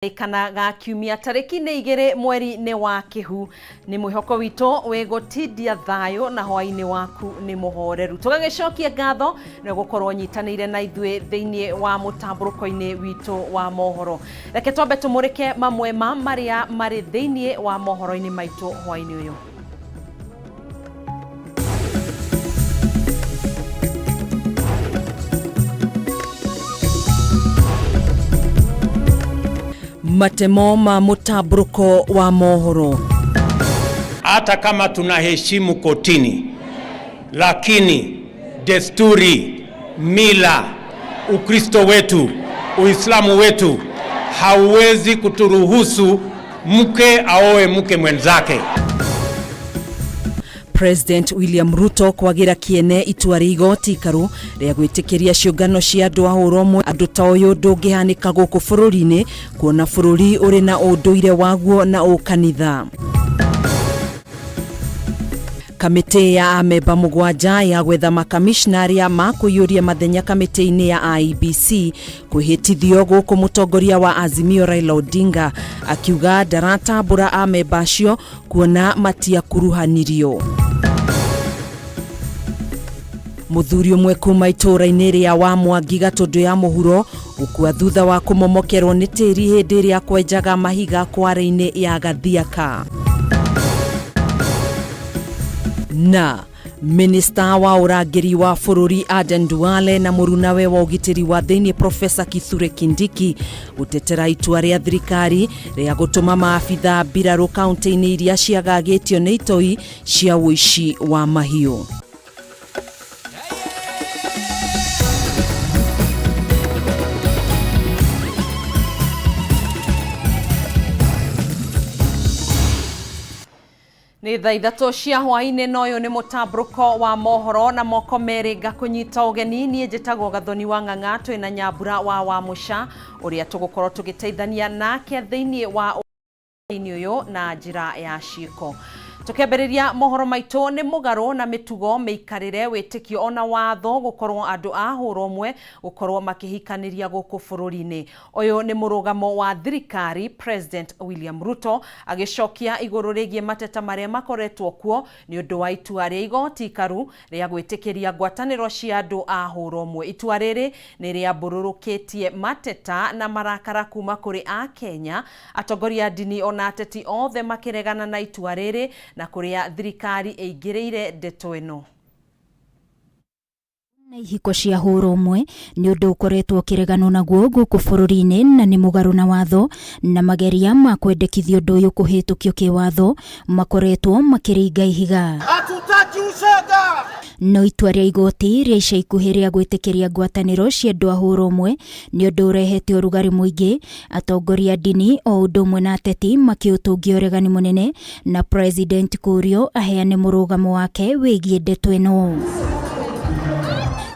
Kana ga kiumia tarĩki nĩ 2 mweri-inĩ wa Kĩhu. Nĩ mwĩhoko witũ wĩ gũtindia thayũ na hwaĩ-inĩ waku nĩ mũhoreru. Tũgagĩcokia ngatho nĩ gũkorwo nyitanĩire na ithuĩ thĩinĩ wa mũtambũrũko-inĩ witũ wa mohoro. Reke twambe tũmũrĩke mamwe ma marĩa marĩ thĩinĩ wa mohoro-inĩ maitũ hwaĩ-inĩ ũyũ. Matemo ma mũtambũrũko wa mohoro. Hata kama tunaheshimu kotini, lakini desturi, mila, Ukristo wetu, Uislamu wetu hauwezi kuturuhusu mke aoe mke mwenzake. President William Ruto kwagira kiene itua rĩa igoti ikaru rĩa gwĩtĩkĩria ciũngano cia andũ a hũra ũmwe. Andũ ta ũyũ ndũngĩhanĩka gũkũ bũrũri-inĩ kuona bũrũri ũrĩ na ũndũire waguo na ũkanitha. Kamĩtĩ ya amemba 7 ya gwetha makamishna arĩa makũiyũria mathenya kamĩtĩ-inĩ ya IEBC kwĩhĩtithio gũkũ mũtongoria wa Azimio Raila Odinga akiuga ndaratambũra amemba acio kuona matiakuruhanirio. Mũthuri ũmwe kuma itũũra-inĩ rĩa wa Mwangi Gatũndũ ya mũhuro gũkua thutha wa kũmomokerwo nĩ tĩri hĩndĩ ĩrĩa kwenjaga mahiga kware-inĩ ya Gathiaka. Na Minista wa ũrangĩri wa bũrũri Aden Duale na mũrunawe wa ũgitĩri wa thĩinĩ Profesa Kithure Kindiki gũtetera itua rĩa thirikari rĩa gũtũma maabitha mbirarũ kaunti-inĩ iria ciagagĩtio nĩ itoi cia ũici wa mahiũ. Nĩ thaa 3 cia hwaĩ-inĩ na ũyũ nĩ mũtambũrũko wa mohoro na moko merĩ ngakũnyita ũgeni. Niĩ njĩtagwo Gathoni wa Ng'ang'a, twĩna Nyambura wa Wamũca ũrĩa tũgũkorwo tũgĩteithania nake thĩinĩ wa ũyũ na njĩra ya ciĩko. Tũkĩambĩrĩria mohoro maitũ nĩ mũgarũ na mĩtugo, mĩikarĩre, wĩtĩkio ona watho gũkorwo andũ a hũra ũmwe gũkorwo makĩhikanĩria gũkũ bũrũri-inĩ. Ũyũ nĩ mũrũgamo wa thirikari President William Ruto agĩcokia igũrũ rĩgiĩ mateta marĩa makoretwo kuo nĩ ũndũ wa itua rĩa igoti ikaru rĩa gwĩtĩkĩria ngwatanĩro cia andũ a hũra ũmwe. Itua rĩrĩ nĩ rĩambũrũrũkĩtie mateta na marakara kuma kũrĩ a Kenya, atongoria a ndini ona ateti othe makĩregana na itua rĩrĩ na kũrĩa thirikari ĩingĩrĩire ndeto ĩno. Na ihiko cia hũra ũmwe nĩ ũndũ ũkoretwo ũkĩreganwo naguo gũkũ bũrũri-inĩ na nĩ mũgarũ na watho na mageria ma kwendekithia ũndũ ũyũ kũhĩtũkio kĩwatho makoretwo makĩringa ihiga. Hatutaki ushoga! No itua rĩa igoti rĩa ica ikuhĩ rĩa gwĩtĩkĩria ngwatanĩro cia andũ a hũra ũmwe nĩ ũndũ ũrehete ũrugarĩ mũingĩ, atongoria a ndini o ũndũ ũmwe na ateti makĩũtũngia ũregani mũnene na President kũũrio aheane mũrũgamo wake wĩgiĩ ndeto ĩno.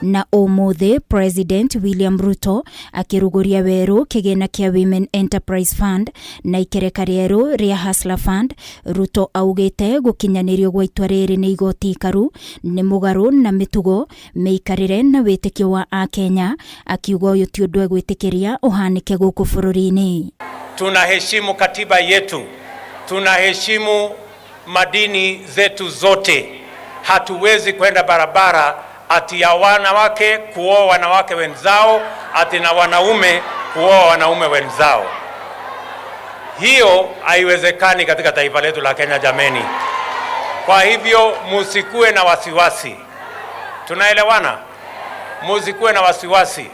Na ũmũthĩ President William Ruto akĩrugũria werũ kĩgĩna kĩa Women Enterprise Fund na ikereka rĩerũ rĩa Hustler Fund. Ruto augĩte gũkinyanĩrio gwa itua rĩrĩ nĩ igoti ikaru nĩ mũgarũ na mĩtugo, mĩikarĩre na wĩtĩkio wa Akenya, akiuga ũyũ ti ũndũ egwĩtĩkĩria ũhanĩke gũkũ bũrũri-inĩ. Tunaheshimu katiba yetu, tunaheshimu madini zetu zote. Hatuwezi kwenda barabara ati ya wanawake kuoa wanawake wenzao, ati na wanaume kuoa wanaume wenzao. Hiyo haiwezekani katika taifa letu la Kenya, jameni. Kwa hivyo musikue na wasiwasi. Tunaelewana? Musikue na wasiwasi.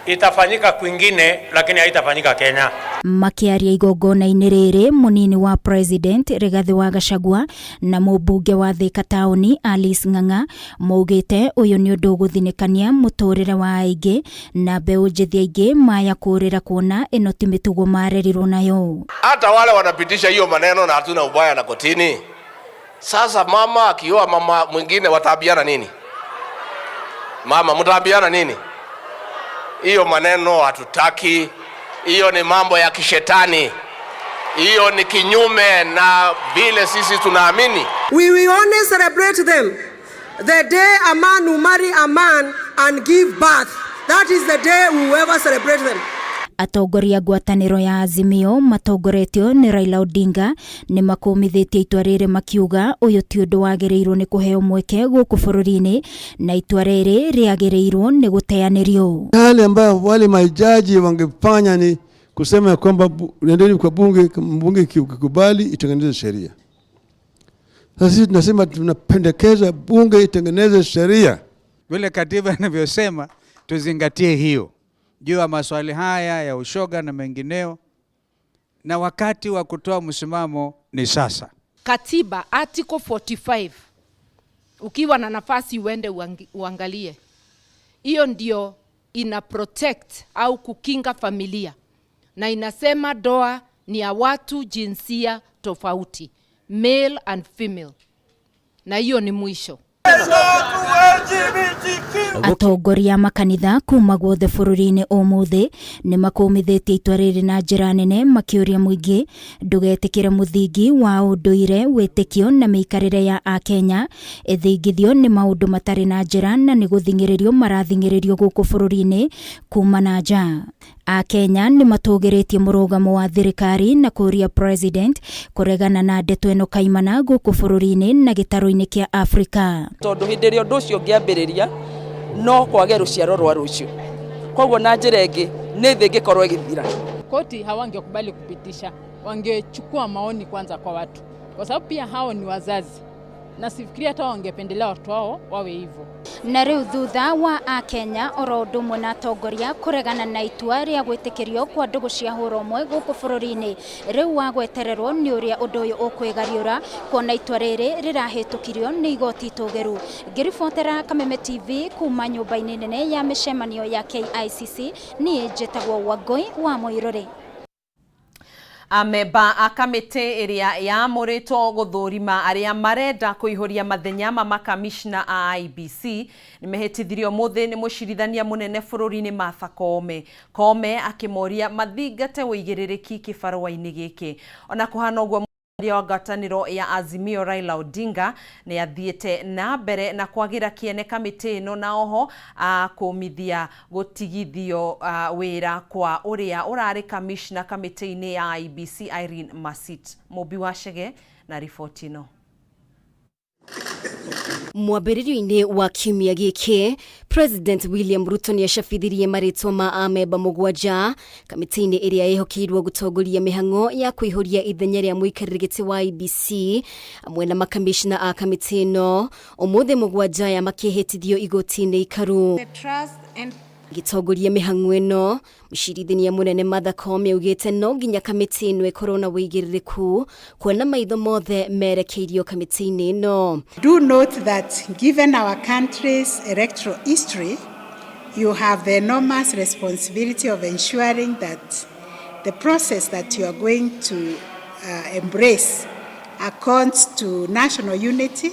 Itafanyika kwingine lakini haitafanyika Kenya. Makiaria igongona-inĩ rĩrĩ, mũnini wa President Rigathĩ wa Gachagua na mũmbunge wa Thika taũni Alice Ng'ang'a maugĩte ũyũ nĩ ũndũ ũgũthinĩkania mũtũrĩre wa aingĩ na mbeũ njĩthĩ aingĩ maya kũrĩra kuona ĩno ti mĩtugo marerirwo nayo. Hata wale wanapitisha hiyo maneno na hatuna ubaya na kotini. Sasa mama akioa mama mwingine wataambiana nini? Mama mtaambiana nini? Hiyo maneno hatutaki. Hiyo ni mambo ya kishetani. Hiyo ni kinyume na vile sisi tunaamini. We will only celebrate them the day a man will marry a man and give birth. That is the day we will ever celebrate them. Atongoria ngwatanĩro ya Azimio matongoretio nĩ Raila Odinga nĩ makũmithĩtie itua rĩrĩ, makiuga ũyũ ti ũndũ wagĩrĩirwo nĩ kũheo mweke gũkũ bũrũri-inĩ na itua rĩrĩ rĩagĩrĩirwo nĩ gũteanĩrio. Yale ambayo wale majaji wangefanya ni kusema ya kwamba nendeni kwa bunge, bunge ikikubali itengeneze sheria. Sasa sisi tunasema tunapendekeza bunge itengeneze sheria. Vile katiba inavyosema tuzingatie hiyo juu ya maswali haya ya ushoga na mengineo, na wakati wa kutoa msimamo ni sasa. Katiba article 45, ukiwa na nafasi uende uangalie, hiyo ndio ina protect au kukinga familia, na inasema ndoa ni ya watu jinsia tofauti, male and female, na hiyo ni mwisho. Atongoria a makanitha kuma guothe bũrũri-inĩ ũmũthĩ nĩ makũmithĩtie itua rĩrĩ na njĩra nene, makĩũria mũingĩ ndũgetĩkĩre mũthingi wa ũndũire, wĩtĩkio na mĩikarĩre ya Akenya ĩthingithio nĩ maũndũ matarĩ na njĩra na nĩ gũthing'ĩrĩrio marathing'ĩrĩrio gũkũ bũrũri-inĩ kuma na nja. Akenya nĩ matũgĩrĩtie mũrũgamo wa thirikari na kũria president kũregana na ndeto ĩno kaimana gũkũ bũrũri-inĩ na gĩtarũ-inĩ kĩa Afrika. Tondũ hĩndĩ ĩrĩa ũndũ ũcio ũngĩambĩrĩria no kwage rũciaro rwa rũciũ, koguo na njĩra ĩngĩ nĩ thĩ ĩngĩkorwo ĩgĩthira. Koti hawangekubali kupitisha, wangechukua maoni kwanza kwa watu, kwa sababu pia hao ni wazazi na sifikiria hata wangependelea watoto wao wawe hivyo. Na rĩu thutha wa Akenya oro ũndũ ũmwe na atongoria kũregana na itua rĩa gwĩtĩkĩrio kwa ndũgũ cia hũra ũmwe gũkũ bũrũri-inĩ, rĩu wa gwetererwo nĩ ũrĩa ũndũ ũyũ ũkwĩgariũra kuona itua rĩrĩ rĩrahĩtũkirio nĩ igoti itũgĩru. Ngĩribotera Kameme TV kuma nyũmba-inĩ nene ya mĩcemanio ya KICC, niĩ njĩtagwo Wangũi wa Mũirũrĩ. Amemba a kamĩtĩ ĩrĩa yamũrĩtwo gũthũrima arĩa marenda kũihũria mathenya ma makamishna a IEBC nĩ mehĩtithirio ũmũthĩ nĩ mũcirithania mũnene bũrũri-inĩ Martha Koome. Koome akĩmoria mathingate ũigĩrĩrĩki kĩbarũa-inĩ gĩkĩ. Ona kũhana ũguo, mũtongoria wa ngwatanĩro ya Azimio Raila Odinga nĩ athiĩte na mbere na kwagĩra kĩene kamĩtĩ ĩno na oho kũmithia gũtigithio wĩra kwa ũrĩa ũrarĩ kamishna kamĩtĩ-inĩ ya IEBC Irene Masit. Mũmbi wa Chege na riboti ĩno. Mwambĩrĩrio-inĩ wa kiumia gĩkĩ, President William Ruto nĩ acabithirie marĩtwa ma amemba 7 kamĩtĩ-inĩ ĩrĩa ĩhokeirwo gũtongoria mĩhang'o ya kũihũria ithenya rĩa mũikarĩri gĩtĩ wa IEBC hamwe na makamishna a kamĩtĩ ĩno. Ũmũthĩ 7 aya makĩhĩtithio igoti-inĩ ikaru. Gĩtongoria mĩhang'o ĩno, mũcirithania mũnene Martha Koome augĩte no nginya kamĩtĩ ĩno ĩkorwo na wĩigĩrĩrĩku kuona maitho mothe merekeirio kamĩtĩ-inĩ ĩno. Do note that given our country's electoral history, you have the enormous responsibility of ensuring that the process that you are going to embrace accords to national unity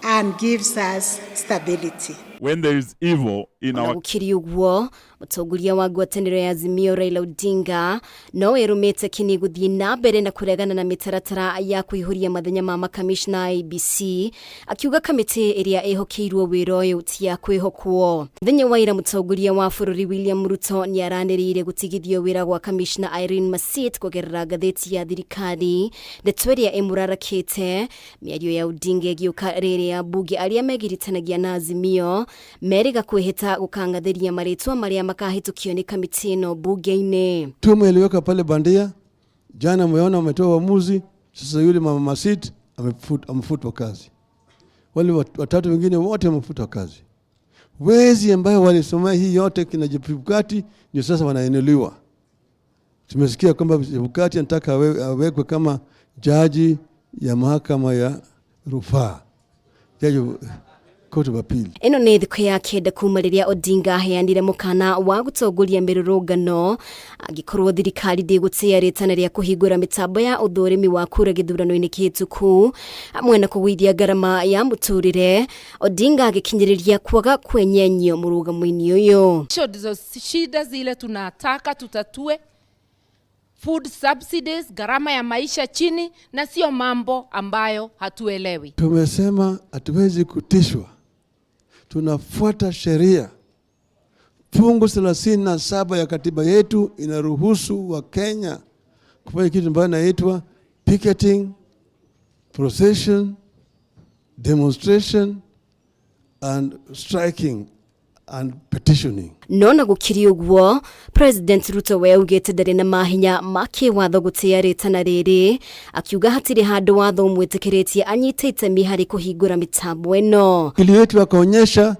and gives us stability. When there is evil in our Gũkĩrĩ ũguo, mũtongoria wa ngwatanĩro ya Azimio Raila Odinga no ĩrũmĩte kini gũthiĩ na mbere na kũregana na mĩtaratara ya kũihũria mathenya ma makamishna a IEBC, akiuga kamĩtĩ ĩrĩa ĩhokeirwo wĩra ũyũ ti ya kwĩhokwo. Mũthenya wa ira, mũtongoria wa bũrũri William Ruto nĩ aranĩrĩire gũtigithio wĩra gwa kamishna Irene Masit kũgerera ngathĩti ya thirikari, ndeto ĩrĩa ĩmũrarakĩte. Mĩario ya Odinga ĩgĩũka rĩrĩa ambunge arĩa megiritanagia na Azimio merĩga kwĩhĩta gũkangathĩria marĩtwa marĩa makahĩtũkio nĩ kamĩtĩ ĩno mbunge-inĩ. Tume iliweka pale bandia, jana mmeona wametoa uamuzi. Sasa yule mama Masit amefutwa kazi, wale watatu wengine wote wamefutwa kazi. Wezi ambayo walisomea hii yote kina Chebukati ndio sasa wanainuliwa. Tumesikia kwamba Chebukati anataka awekwe kama jaji ya mahakama ya rufaa, jaji Court of Appeal. Ĩno nĩ thikũ ya 9 kuma rĩrĩa Odinga aheanire mũkana wa gũtongoria mĩrũrũngano angĩkorwo thirikari ndĩgũtĩĩa rĩtana rĩa kũhingũra mĩtambo ya ũthũrimi wa kura gĩthurano-inĩ kĩhĩtũku hamwe na kũgũithia ngarama ya mũtũrĩre. Odinga agĩkinyĩrĩria kwaga kwenyenyio mũrũgamo-inĩ ũyũ. Hizo ndizo shida zile tunataka tutatue: food subsidies, gharama ya maisha chini, na sio mambo ambayo hatuelewi. Tumesema hatuwezi kutishwa, tunafuata sheria. Fungu 37 ya katiba yetu inaruhusu Wakenya kufanya kitu ambayo inaitwa picketing, procession, demonstration and striking and petitioning. No na gũkĩrĩ ũguo, President Ruto we augĩte ndarĩ na mahinya ma kĩwatho gũtĩa rĩtana rĩrĩ, akiuga hatirĩ handũ watho ũmwĩtĩkĩrĩtie anyite itemi harĩ kũhingũra mĩtambo ĩno. Wakili wetu akaonyesha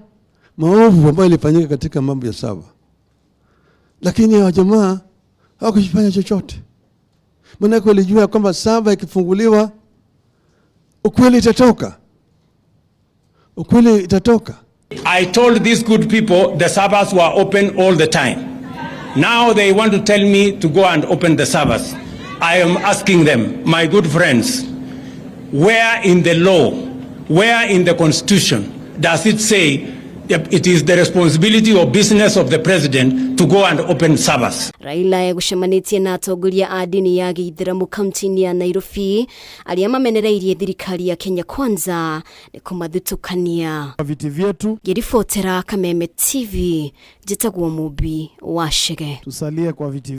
maovu ambayo ilifanyika katika mambo ya server, lakini hawa jamaa hawakufanya chochote, maanake walijua kwamba server ikifunguliwa ukweli itatoka, ukweli itatoka. I told these good people the servers were open all the time. Now they want to tell me to go and open the servers. I am asking them, my good friends, where in the law, where in the constitution does it say it is the responsibility or business of the president to go and open servers? Raila egũcemanĩtie na atongoria a ndini ya gĩithĩramu kaunti-inĩ ya Nairobi arĩa mamenereirie thirikari ya Kenya Kwanza nĩ kũmathutũkania. Viti vyetu. Ngĩribotera Kameme TV, njĩtagwo Mũmbi wa Chege. Tusalie kwa viti.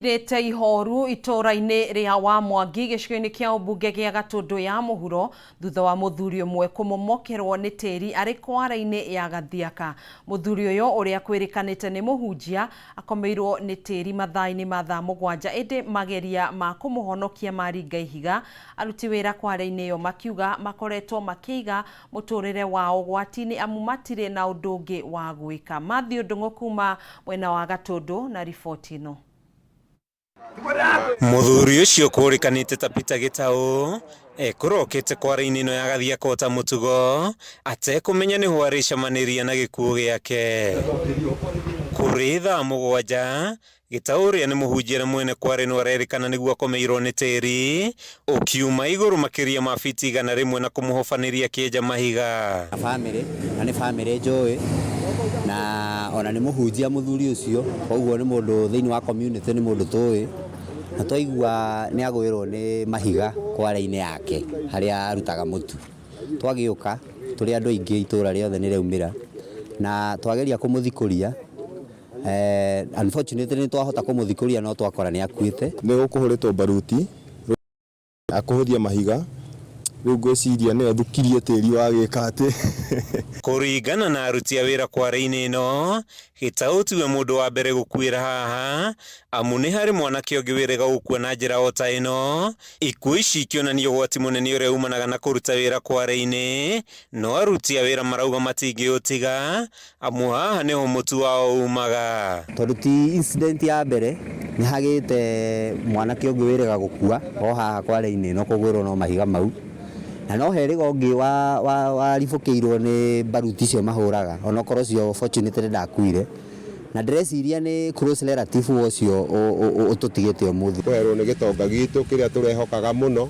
Rĩte ihoru itũũra-inĩ rĩa Wamwangi gĩcigo-inĩ kĩa ũmbunge gĩa Gatũndũ ya mũhuro thutha wa mũthuri ũmwe kũmomokerwo nĩ tĩri arĩ kware-inĩ ya Gathiaka. Mũthuri ũyũ ũrĩa kwĩrĩkanĩte nĩ mũhunjia akomeirwo nĩ tĩri mathaa-inĩ ma thaa 7, ĩndĩ mageria ma kũmũhonokia maringa ihiga. Aruti wĩra kware-inĩ ĩyo makiuga makoretwo makĩiga mũtũrĩre wao ũgwati-inĩ amu matirĩ na ũndũ ũngĩ wa gwĩka. Matthew Ndung'u kuma mwena wa Gatũndũ na riboti ĩno. Mũthuri ũcio kũrĩkanĩte ta Peter Gĩtaũ ekũrokete kware-inĩ ĩno ya Gathiaka ota mũtugo atekũmenya nĩho arĩcemanĩria na gĩkuũ gĩake. Kũrĩ thaa 7 Gĩtaũ ũrĩa nĩ mũhunjia na mwene kware ĩno arerĩkana nĩguo akomeirwo nĩ tĩri ũkiuma igũrũ makĩria ma fiti 100 na kũmũhobanĩria kĩenja mahiga. Bamĩrĩ na nĩ bamĩrĩ njũĩ na ona nĩ mũhunjia mũthuri ũcio, koguo nĩ mũndũ thĩinĩ wa community, nĩ mũndũ tũĩ na twaigua nĩ agwĩrwo nĩ mahiga kware-inĩ yake harĩa arutaga mũtu. Twagĩũka tũrĩ andũ aingĩ, itũra rĩothe nĩ rĩaumĩra na twageria kũmũthikũria. Unfortunately nĩ twahota kũmũthikũria no twakora nĩ akuĩte. Nĩ gũkũhũrĩtwo baruti akũhũthia mahiga, rĩu ngwĩciria nĩyo thukirie tĩri wa gĩka atĩ. Kũringana na aruti a wĩra kware-inĩ ĩno, Gĩtaũ tiwe mũndũ wa mbere gũkuĩra haha, amu nĩ harĩ mwanake ũngĩ wĩrĩga gũkua na njĩra o ta ĩno. Ikuũ ici ikĩonania ũgwati mũnene ũrĩa umanaga na kũruta wĩra kware-inĩ, no aruti a wĩra marauga matingĩũtiga amu haha nĩho mũtu wao umaga. Tondũ ti incident ya mbere, nĩ hagĩte mwanake ũngĩ wĩrĩga gũkua o haha kware-inĩ ĩno kũgwĩrwo no mahiga mau. Na no herĩga ũngĩ waribũkĩirwo nĩ baruti icio mahũraga, onokorwo ũcio fortunately ndakuire. Na ndĩreciria nĩ close relative wa ũcio ũtũtigĩte ũmũthĩ. Kũherwo nĩ gĩtonga gitũ kĩrĩa tũrehokaga mũno.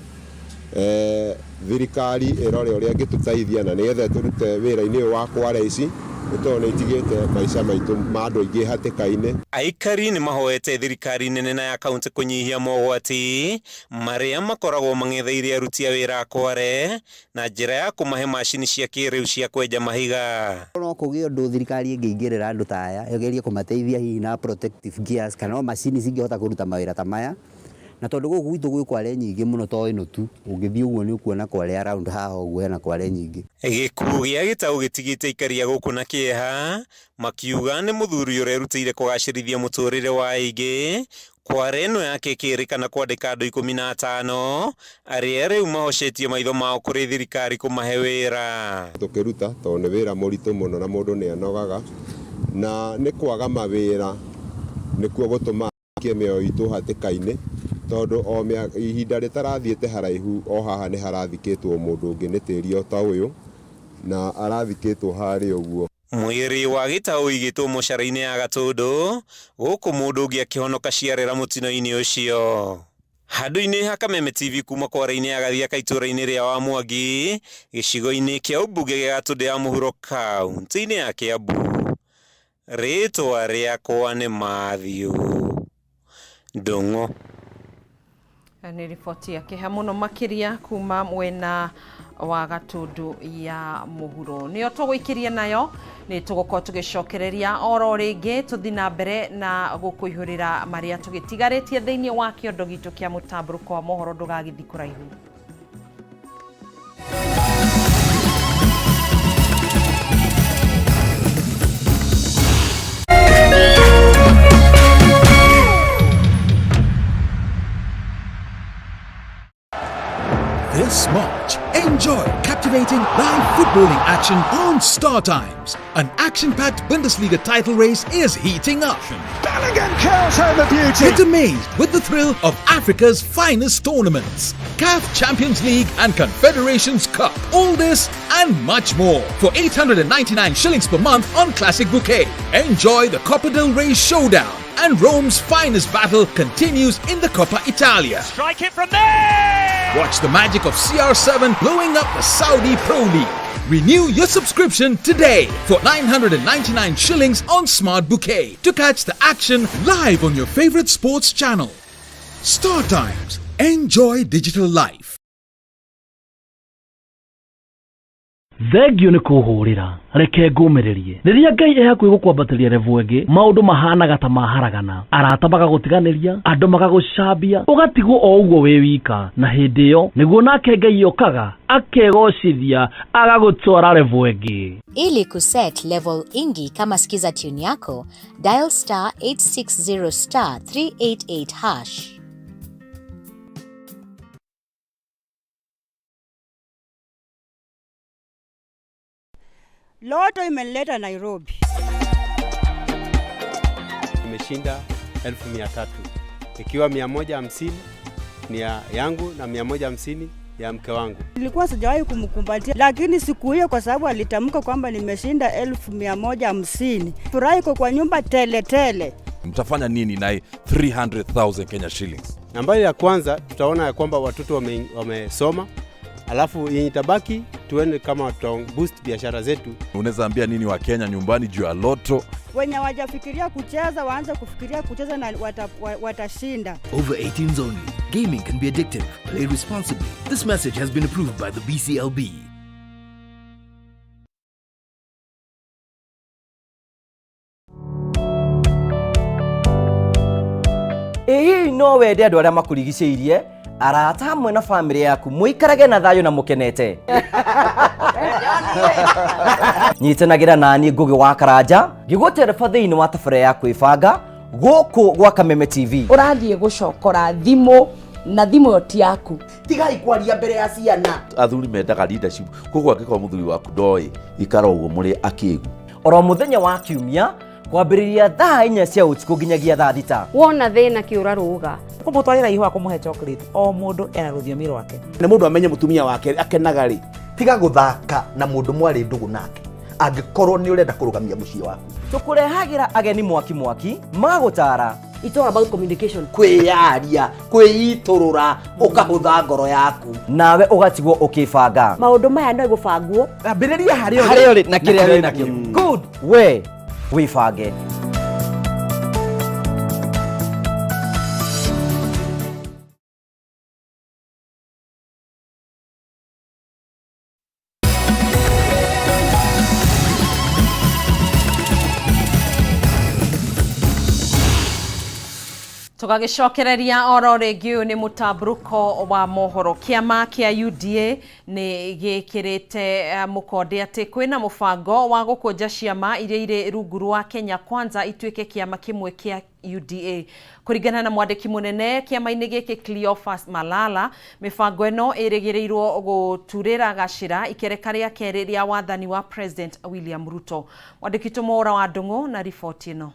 Thirikari ĩrore ũrĩa ĩngĩtũteithia na nĩgetha tũrute wĩra-inĩ ũyũ wa kware ici, nĩ tondũ nĩ itigĩte maica maitũ ma andũ aingĩ hatĩka-inĩ. Aikari nĩ mahoete thirikari nene na ya kaunti kũnyihia mogwati marĩa makoragwo mang'etheire aruti a wĩra a kware na njĩra ya kũmahe macini cia kĩrĩu cia kwenja mahiga. No kũgĩe ũndũ thirikari ĩngĩingĩrĩra andũ ta aya, ĩgerie kũmateithia hihi na protective gears kana o macini cingĩhota kũruta mawĩra ta maya. Na tondũ gũkũ gwitũ gwĩ kware nyingĩ mũno to ĩno tu, ũngĩthiĩ ũguo nĩ ũkuona kware around haha ũguo hena kware nyingĩ. Gĩkuũ gĩa Gĩtaũ gĩtigĩte aikari a gũkũ na kĩeha, makiuga nĩ mũthuri ũrerutĩire kũgacĩrithia mũtũrĩre wa aingĩ. Kware ĩno yake ĩkĩrĩkana kwandĩka andũ 15 arĩa rĩu mahocetie maitho mao kũrĩ thirikari kũmahe wĩra. Tũkĩruta tondũ nĩ wĩra mũritũ mũno na mũndũ nĩ anogaga, na nĩ kwaga mawĩra nĩkuo gũtũmaga mĩoyo itũ hatĩka-inĩ, tondũ o ihinda rĩtarathiĩte haraihu o haha nĩ harathikĩtwo mũndũ ũngĩ nĩ tĩri o ta ũyũ, na arathikĩtwo harĩa ũguo. Mwĩrĩ wa Gĩtaũ ũigĩtwo mocarĩ-inĩ ya Gatũndũ gũkũ mũndũ ũngĩ akĩhonoka ciarĩra mũtino-inĩ ũcio. Handũ-inĩ ha Kameme TV kuma kware-inĩ ya Gathiaka itũũra-inĩ rĩa Wamwangi gĩcigo-inĩ kĩa ũmbunge gĩa Gatũndũ ya mũhuro kaunti-inĩ ya Kiambu. Rĩtwa rĩakwa nĩ Matthew Ndung'u. Nĩ riboti ya kĩeha mũno makĩria kuma mwena wa Gatundu ya mũhuro. Nĩyo tũgũikĩria nayo, nĩ tũgũkorwo tũgĩcokereria oro rĩngĩ tũthi na mbere na gũkũihũrĩra marĩa tũgĩtigarĩtie thĩinĩ wa kĩondo gitũ kĩa mũtambũrũko wa mohoro. Ndũgagĩthi kũraihu. This March, enjoy captivating live footballing action on Star Times. An action-packed Bundesliga title race is heating up. Bellingham curls home a beauty. Get amazed with the thrill of Africa's finest tournaments. CAF Champions League and Confederations Cup. All this and much more for 899 shillings per month on Classic Bouquet. Enjoy the Copa del Rey showdown and Rome's finest battle continues in the Coppa Italia. Strike it from there! Watch the magic of CR7 blowing up the Saudi Pro League. Renew your subscription today for 999 shillings on Smart Bouquet to catch the action live on your favorite sports channel. Star Times. Enjoy digital life. Thengio nĩ kũhũrĩra, reke ngũmĩrĩrie. Rĩrĩa Ngai e hakuhĩ gũkwambatĩria level ĩngĩ, maũndũ mahanaga ta maharagana, arata magagũtiganĩria, andũ magagũcambia, ũgatigwo o ũguo wĩ wika. Na hĩndĩ ĩyo nĩguo nake Ngai okaga akegocithia, agagũtwara level ĩngĩ. Ili kuset level ingi kama Skiza tune yako, dial star 860 star 388 hash. Loto imenileta Nairobi. Nimeshinda 300,000, ikiwa 150 ni ya yangu na 150 ya mke wangu. Nilikuwa sijawahi kumkumbatia, lakini siku hiyo kwa sababu alitamka kwamba nimeshinda 150,000, furaha iko kwa nyumba tele tele. Mtafanya nini na 300,000 Kenya shillings? Nambari ya kwanza tutaona ya kwamba watoto wamesoma, alafu yenye itabaki tuende kama tuta boost biashara zetu. Unaweza ambia nini wa Kenya nyumbani juu ya Lotto? Wenye hawajafikiria kucheza waanze kufikiria kucheza na watashinda. Over 18s only. Gaming can be addictive. Play responsibly. This message has been approved by the BCLB. Ĩ hihi no wende andũ arĩa makũrigicĩirie, arata hamwe na bamĩrĩ yaku mũikarage na thayũ na mũkenete? Nyitanagĩra nani Ngũgĩ wa Karanja ngĩgũtereba thĩinĩ wa tabarĩra ya kwĩbanga gũkũ gwa Kameme TV. Ũrathiĩ gũcokora thimũ na thimũ ĩyo ti yaku. Tigai kwaria mbere ya ciana. Athuri mendaga leadership, koguo angĩkorwo mũthuri waku ndoĩ, ikara ũguo mũrĩ akĩgu. Oro mũthenya wa kiumia kwambĩrĩria thaa 4 cia ũtukũ nginyagia thaa 6. Wona thĩna kĩũra rũga. Kũmũtwarĩra ihũa, kũmũhe chocolate, o mũndũ ena rũthiomi rwake. Nĩ mũndũ amenye mũtumia wake akenaga rĩ. Tiga gũthaka na mũndũ mwarĩ ndũgũ nake angĩkorwo nĩ ũrenda kũrũgamia mũciĩ waku. Tũkũrehagĩra ageni mwaki mwaki magũtara. It's all about communication. Kwĩyaria, kwĩitũrũra, ũkahũtha ngoro yaku. Nawe ũgatigwo ũkĩbanga. Maũndũ maya no gũbangwo. Ambĩrĩria harĩa ũrĩ. Harĩa ũrĩ na kĩrĩa wĩ nakĩo. Good. We wĩbange. Tũgagĩcokereria oro rĩngĩ, ũyũ nĩ mũtambũrũko wa mohoro. Kĩama kĩa UDA nĩ gĩkĩrĩte mũkonde atĩ kwĩna mũbango wa gũkũnja ciama iria irĩ rungu rwa Kenya Kwanza ituĩke kĩama kĩmwe kĩa UDA. Kũringana na mwandĩki mũnene kĩama-inĩ gĩkĩ Cleophas Malala, mĩbango ĩno ĩrĩgĩrĩirwo gũturĩra gacĩra ikereka rĩa kerĩ rĩa wathani wa President William Ruto. Mwandĩki witũ Mwaũra wa Ndũng'ũ na riboti ĩno.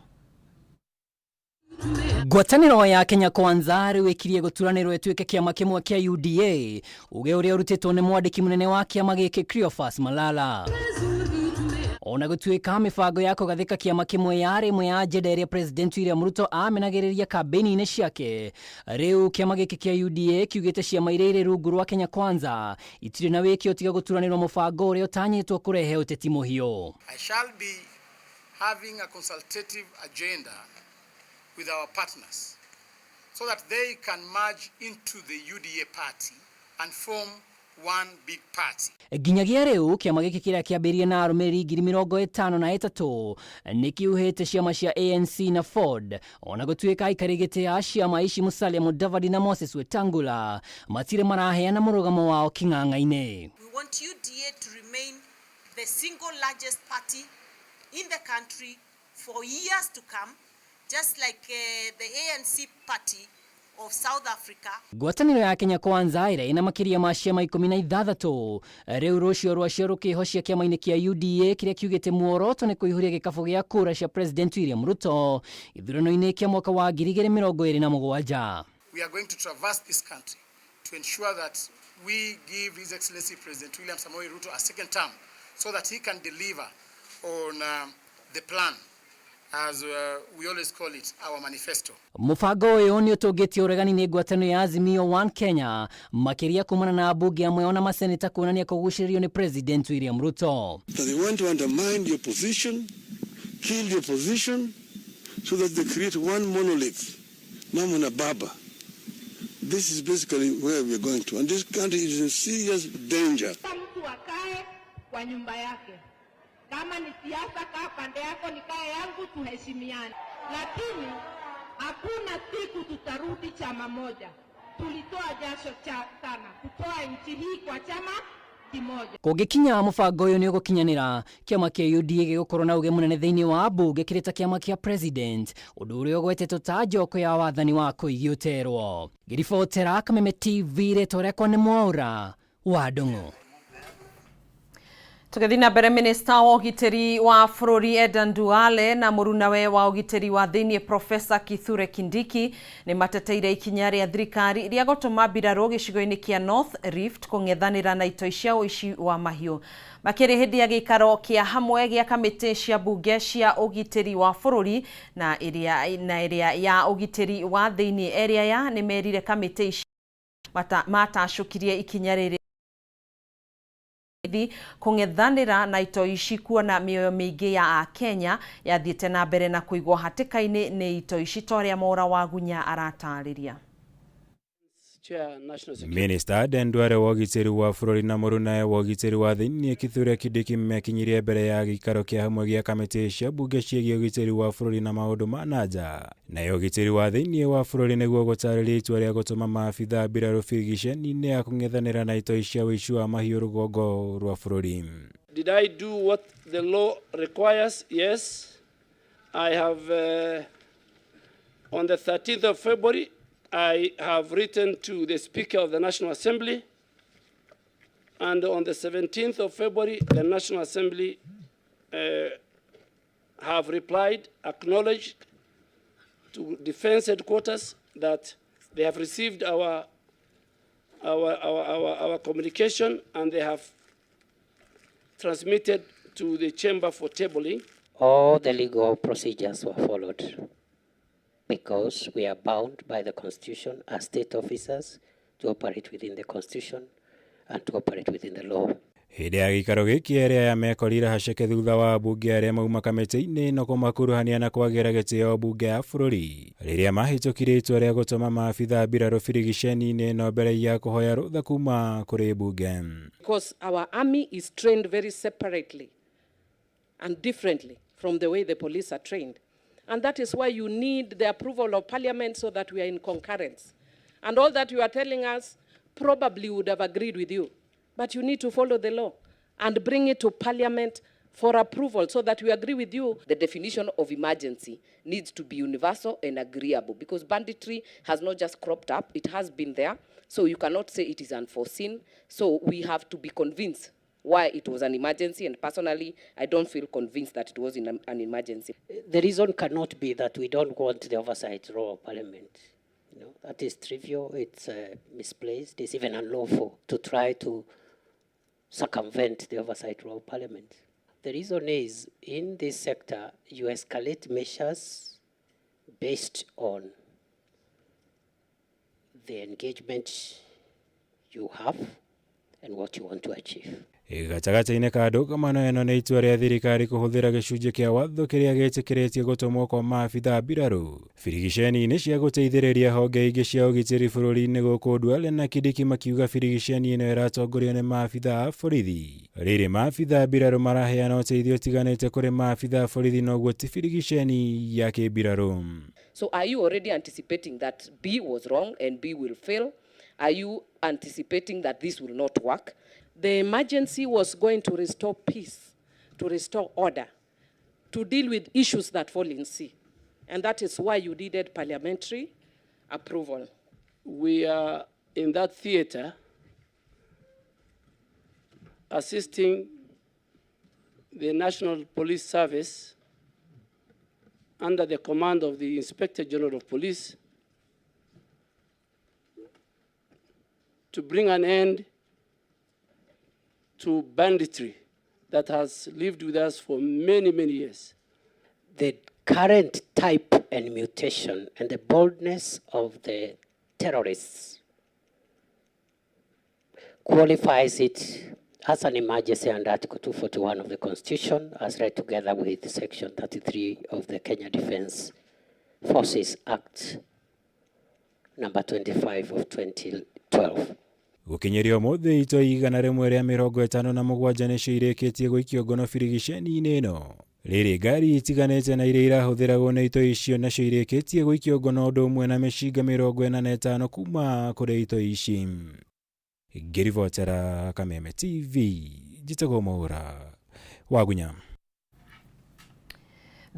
Ngwatanĩro ya Kenya Kwanza rĩu ĩkirie gũturanĩrwo ĩtuĩke kĩama kĩmwe kĩa UDA, uge ũrĩa ũrutĩtwo nĩ mwandĩki mũnene wa kĩama gĩkĩ Cleophas Malala. Ona gũtuĩka mĩbango ya kũgathĩka kĩama kĩmwe yarĩ ĩmwe ya agenda ĩrĩa President William Ruto amenagĩrĩria kambĩni-inĩ ciake, rĩu kĩama gĩkĩ kĩa UDA kiugĩte ciama iria irĩ rungu rwa Kenya Kwanza itirĩ na wĩki tiga gũturanĩrwo mũbango ũrĩa ũtanyĩtwo kũrehe ũteti mũhiũ. I shall be having a consultative agenda with our partners so that they can merge into the UDA party and form one big party. Nginyagia rĩu kĩama gĩkĩ kĩrĩa kĩambĩrĩirie na arũmĩrĩri 53,000 nĩ kĩuhĩte ciama cia ANC na Ford, ona gũtuĩka aikari gĩtĩ a ciama ici Musalia Mudavadi na Moses Wetangula matirĩ maraheana mũrũgamo wao kĩng'ang'a-inĩ. We want UDA to remain the single largest party in the country for years to come, just like the ANC party of South Africa. Ngwatanĩro ya Kenya Kwanza ĩrĩa ĩna makĩria ma ciama 16 rĩu rũcio rwacio rũkĩhocia kĩama-inĩ kĩa UDA kĩrĩa kiugĩte muoroto nĩ kũihũria gĩkabũ gĩa kura cia President William Ruto ithurano-inĩ kĩa mwaka wa 2027. We are going to traverse this country to ensure that we give His Excellency President William Samoei Ruto a second term so that he can deliver on the plan, as we always call it, our manifesto. Mũbango ũyũ nĩ ũtũngĩtie ũregani nĩ ngwatanĩro ya Azimio One Kenya, makĩria kumana na ambunge amwe ona maseneta kuonania kũgucĩrĩrio nĩ President William Ruto. That they want to undermine the opposition, kill the opposition, so that they create one monolith, Mama na Baba. This is basically where we are going to. And this country is in serious danger. Mtu akae kwa nyumba yake. Kama ni siasa, kaa pande yako, nikae yangu, tuheshimiane. Lakini hakuna siku tutarudi chama moja. Tulitoa jasho cha sana kutoa nchi hii kwa chama kimoja. Kũngĩkinya mũbango ũyũ nĩ ũgũkinyanĩra, kĩama kĩa UDA gĩgũkorwo na uge mũnene thĩinĩ wa mbunge kĩrĩ ta kĩama kĩa president, ũndũ ũrĩa ũgwetetwo ta njoko ya wathani wa Koigi ũterwo. Ngĩribotera Kameme TV, rĩtwa rĩakwa nĩ Mwaũra wa Ndung'u. Tũgĩthiĩ na mbere, minista wa ũgitĩri wa bũrũri Aden Duale na mũrunawe wa ũgitĩri wa thĩinĩ Profesa Kithure Kindiki nĩ mateteire ikinya rĩa thirikari rĩa gũtũma mbirarũ gĩcigo-inĩ kĩa North Rift kũng'ethanĩra na itoi cia ũici wa mahiũ. Makĩrĩ hĩndĩ ya gĩikaro kĩa hamwe gĩa kamĩtĩ cia mbunge cia ũgitĩri wa bũrũri na ĩrĩa ya ũgitĩri wa thĩinĩ, erĩ aya nĩ merire kamĩtĩ ici matacũkirie ikinya rĩrĩ kũng'ethanĩra na itoi ici, kuona mĩoyo mĩingĩ ya Akenya yathiĩte na mbere na kũigwo hatĩka-inĩ nĩ itoi ici, ta ũrĩa Mwaũra wa Gunya aratarĩria. Minista Aden Duale wa ũgitĩri wa bũrũri na mũrunawe wa ũgitĩri wa thĩinĩ Kithure Kindiki mekinyirie mbere ya gĩikaro kĩa hamwe gĩa kamĩtĩ cia mbunge ciĩgiĩ ũgitĩri wa bũrũri na maũndũ ma na nja, nayo ũgitĩri wa thĩinĩ wa bũrũri nĩguo gũtarĩria itua rĩa gũtũma maabithaa mbirarũ birigiceni-inĩ ya kũng'ethanĩra na itoi cia ũici wa mahiũ rũgongo rwa bũrũri. Did I do what the law requires? Yes. I have, on the 13th of February, I have written to the Speaker of the National Assembly, and on the 17th of February, the National Assembly have replied, acknowledged to Defense Headquarters that they have received our communication and they have transmitted to the chamber for tabling. All the legal procedures were followed because we are bound by the Constitution as state officers to operate within the Constitution and to operate within the law. Hĩndĩ ya gĩikaro gĩkĩ, erĩ aya mekorire haceke thutha wa ambunge arĩa mauma kamĩtĩ-inĩ ĩno kũmakuruhania na kwagĩra gĩtĩo mbunge ya bũrũri rĩrĩa mahĩtũkirie itua rĩa gũtũma maabithaa mbirarũ birigiceni-inĩ ĩno mbere ya kũhoya rũtha kuma kũrĩ mbunge. Because our army is trained very separately and differently from the way the police are trained. And that is why you need the approval of parliament so that we are in concurrence. And all that you are telling us probably would have agreed with you. But you need to follow the law and bring it to parliament for approval so that we agree with you. The definition of emergency needs to be universal and agreeable because banditry has not just cropped up, it has been there. So you cannot say it is unforeseen. So we have to be convinced why it was an emergency, and personally, I don't feel convinced that it was an emergency. The reason cannot be that we don't want the oversight role of parliament. You know, that is trivial, it's misplaced, it's even unlawful to try to circumvent the oversight role of parliament. The reason is, in this sector, you escalate measures based on the engagement you have and what you want to achieve. Gatagatĩ-inĩ ka ndũgamano ĩno nĩ itua rĩa thirikari kũhũthĩra gĩcunjĩ kĩa watho kĩrĩa gĩtĩkĩrĩtie gũtũmwo kwa maabitha mbirarũ birigiceni-inĩ cia gũteithĩrĩria honge ingĩ cia ũgitĩri bũrũri-inĩ, gũkũ Duale na Kindiki makiuga birigiceni ĩno ĩratongorio nĩ maabitha a borithi. Rĩrĩ maabitha mbirarũ maraheana ũteithio ũtiganĩte kũrĩ maabitha a borithi, noguo ti birigiceni ya kĩmbirarũ. So are you already anticipating that B was wrong and B will fail? Are you anticipating that this will not work? The emergency was going to restore peace, to restore order, to deal with issues that fall in C. And that is why you needed parliamentary approval. We are in that theater assisting the National Police Service under the command of the Inspector General of Police to bring an end to banditry that has lived with us for many, many years. The current type and mutation and the boldness of the terrorists qualifies it as an emergency under Article 241 of the Constitution, as read together with Section 33 of the Kenya Defence Forces Act number 25 of 2012. Gũkinyĩria ũmũthĩ, itoi 157 nĩcio irĩkĩtie gũikio ngono birigiceni-inĩ ĩno. Rĩrĩ ngari itiganĩte na iria irahũthĩragwo nĩ itoi icio nacio irĩkĩtie gũikio ngono, ũndũ ũmwe na mĩcinga 45 kuma kũrĩ itoi ici. Ngĩribotera Kameme TV, njĩtagwo Mwaũra Wagunya.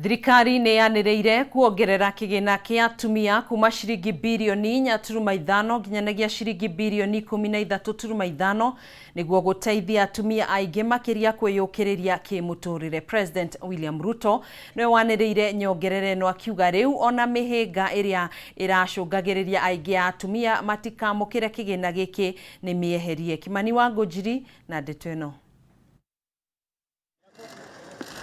Thirikari nĩ yanĩrĩire kuongerera kĩgĩna kĩa atumia kuma ciringi birioni 4.5 nginyanagia ciringi birioni 13.5 nĩguo gũteithia atumia aingĩ makĩria kwĩyũkĩrĩria kĩmũtũrĩre. President William Ruto nĩwe wanĩrĩire nyongerera ĩno, akiuga rĩu ona mĩhĩnga ĩrĩa ĩracũngagĩrĩria aingĩ a atumia matikamũkĩre kĩgĩna gĩkĩ nĩ mĩeherie. Kimani wa Ngũnjiri na ndeto ĩno.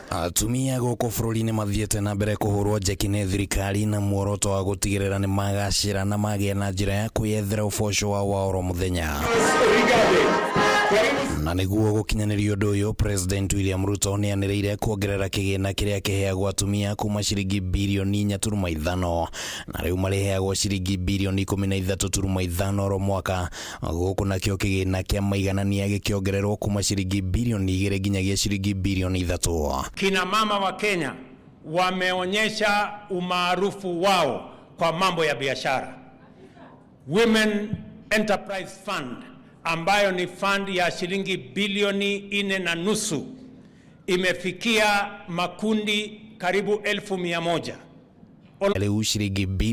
Atumia gũkũ bũrũri-inĩ mathiĩte na mbere kũhũrwo njeki nĩ thirikari na muoroto wa gũtigĩrĩra nĩ magacĩra na magĩa na njĩra ya kwĩyethera ũboco wao wa oro mũthenya. Na nĩguo gũkinyanĩria ũndũ ũyũ, President William Ruto nĩ anĩrĩire kuongerera kĩgĩna kĩrĩa kĩheagwo atumia kuma ciringi birioni 4.5 na rĩu marĩheagwo ciringi birioni 13.5 oro mwaka, gũkũ nakĩo kĩgĩna kĩa maiganania gĩkĩongererwo kuma ciringi birioni 2 nginyagia ciringi birioni 3. Kina mama wa Kenya wameonyesha umaarufu wao kwa mambo ya biashara. Women Enterprise Fund ambayo ni fund ya shilingi bilioni 4.5 imefikia makundi karibu 100,000. Rĩu ciringi